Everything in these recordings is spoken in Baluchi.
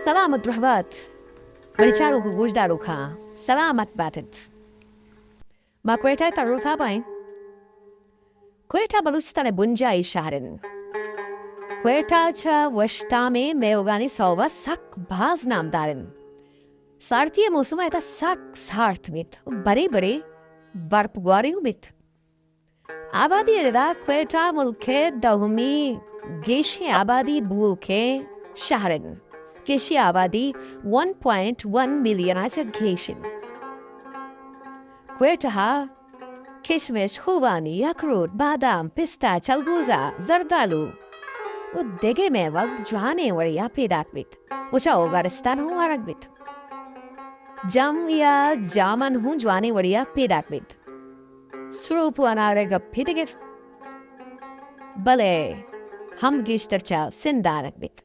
سلامت رہبات۔ منی چاروک و گوشداروکاں سلامت باتت۔ ما کوئٹہ ء تر و تاب ء ایں۔ کوئٹہ بلوچستان ء بنجاہی شہر انت۔ کوئٹہ چہ وشتامیں میوگانی سوب ء سک باز نامدار انت۔ سارتی ء موسم ء ادا سک سارت بیت۔ برے برے برپ گواری ہم بیت۔ آبادی ء ردا کوئٹہ ملک ء دومی گیشیں آبادی بوؤکیں شہر انت کہ اشی آبادی ون پوائنٹ ون ملین ء چہ گیش انت۔ کوئٹہ ء کشمش، خوبانی، اخروٹ، بادام، پستہ، چلگوزہ، زردالو و دگہ میوگ جوانیں وڑیا پیداک بیت و چہ اوگارستان ہوں آرگ بیت۔ جم یا جامن ہوں جوانیں وڑیا پیداک بیت۔ سروپ و انار ء گپے دگر، بلے ہم گیشتر چہ سندھ آرگ بیت۔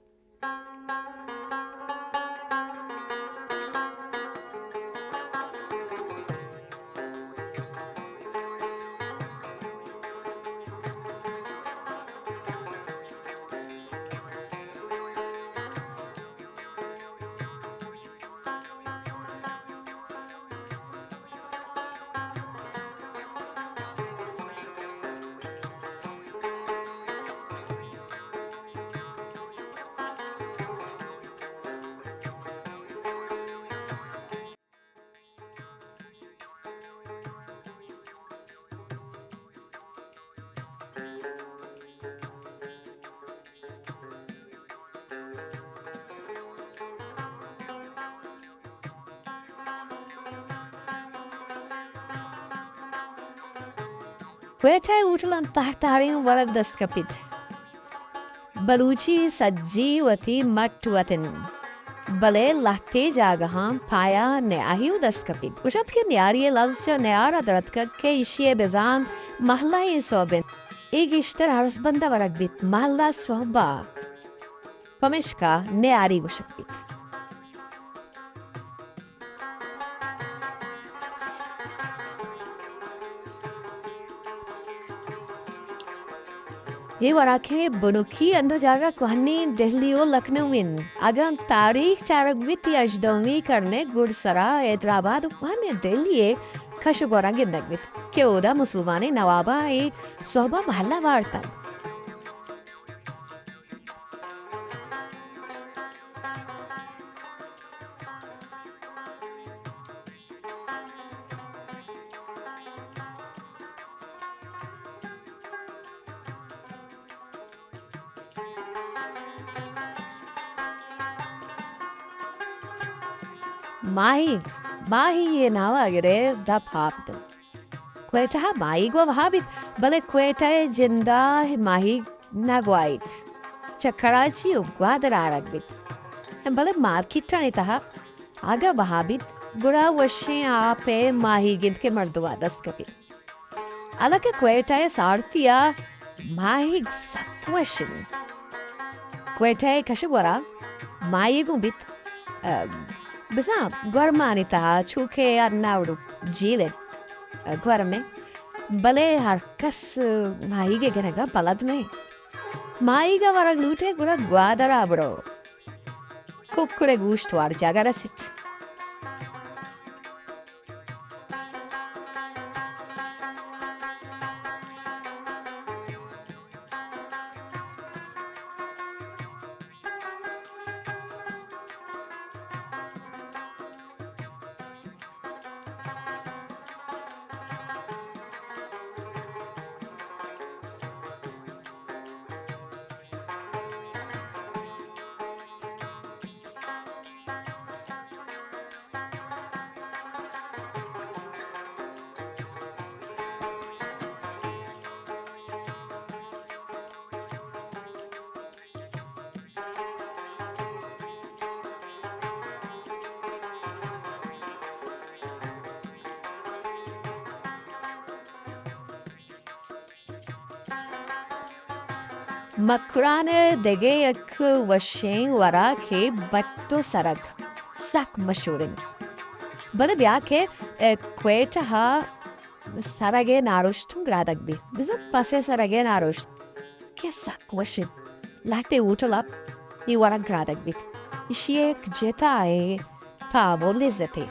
کوئٹہ ء ہوٹلاں تہر تہریں ورگ دست کپیت۔ بلوچی سجی وتی مٹ وت انت، بلے لہتے جاگہاں پایا نیاہی و دست کپیت۔ گوشنت کہ نیاری ء لبز چہ نیار ء درتکگ کہ ایشی ء بزان محلہ ایں سوب انت۔ اے گیشتر ارزبند ء ورگ بیت، محلہ سہب ء۔ پمیشکا نیاری گوشگ بیت۔ اے وڑا کہ بنکی ہند و جاگہ کوہنیں دہلی و لکھنؤ انت، اگاں تاریخ چارگ بیت، ہژدہمی کرن ء گڈسرا حیدرآباد و کوہنیں دہلی ء کش و گورا گندگ بیت کہ اودا مسلمانیں نواباں اے سہبا محلہ وارتگ۔ ماہیگ، ماہی ء ناما گرے دپ آپ دنت۔ کوئٹہ ء ماہیگ و وہا بیت، بلے کوئٹہ ء جندا ماہیگ نہ گواہیت۔ چہ کراچی و گوادر آرگ بیت، بلے مارکیٹانی تہا اگاں بہا بیت، گڑا وشیں آپ ء ماہیگ انت کہ مردم ء دست کپیت۔ حالانکہ کوئٹہ ء سارتی ء ماہیگ سک وش انت۔ کوئٹہ ء کش ء گورا ماہیگ اوں بیت، ء، بزاں گورمانی تہا چوکہ ہر ناوڑو جیل ء گورم ء، بلے ہر کس ماہیگ ء گرگ ء بلد نہ انت۔ ماہیگ ء ورگ لوٹ ئے گڑا گوادر ء برو۔ ککڑ ء گوشت وارجاگ ء رسیت۔ مکران ء دگہ یک وشیں وراکے بٹ و سرگ سک مشہور انت۔ بلے بیا کہ، ء، کوئٹہ ء سرگ ء نارشت ہم گرادگ بیت۔ بزاں پس ء سرگ ء نارشت کہ سک وش انت۔ لہتے ہوٹل ء اے ورگ گرادگ بیت۔ اشی یک جتائیں تام و لذتے۔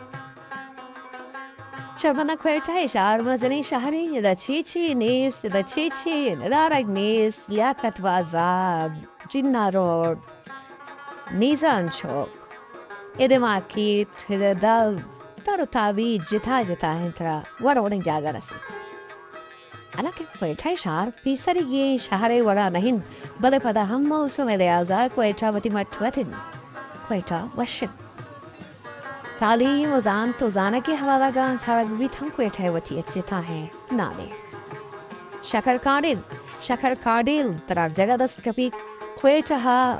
شرمنداں کوئٹہ ءِ شہر مزنیں شہرے، ادا چے چے نیست، ادا چے چے ندارگ نیست، لیاقت بازار، جناح روڈ، نیزان چوک، ادے مارکیٹ، ادے دگ، تر و تابی جتا جتا انت، ترا وڑ وڑیں جاگہ رسیت۔ حالانکہ کوئٹہ ءِ شہر پیسریگیں شہرے وڑا نہ انت، بلے پدا ہم موسم ءِ لحاظا کوئٹہ وتی مٹ وت انت۔ کوئٹہ وش انت۔ تعلیم و زانت و زانگ ءِ حوالہ گاں چارگ بیت ہم کوئٹہ ءِ وتی یک جتائیں نامے۔ شکر کانڈیل، شکر کانڈیل ترا جگہ دست کپیت۔ کوئٹہ ءَ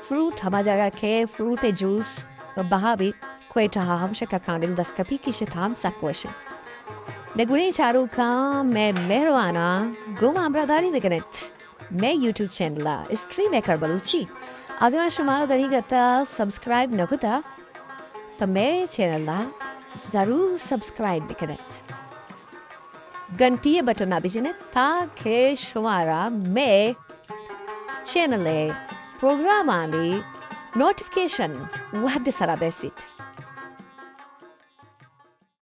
فروٹ ہما جگہ کہ فروٹ ءِ جوس بہا بیت، کوئٹہ ءَ ہم شکر کانڈیل دست کپیت کہ اشی تام سک وش انت۔ نگونیں چاروکاں، مئے مہرواناں گوں ما ہمراہداری بکن ات۔ مئے یوٹیوب چینل ءَ ہسٹری میکر بلوچی۔ اگاں شما دنیگت ءَ سبسکرائب نہ کتہ، تو مئے چینل ءَ ضرور سبسکرائب بکن ات۔ گھنٹی ءِ بٹن ءَ بجن ات تاکہ شمارا مئے چینل ءِ پروگرامانی نوٹیفکیشن وہد ءِ سرا برسیت۔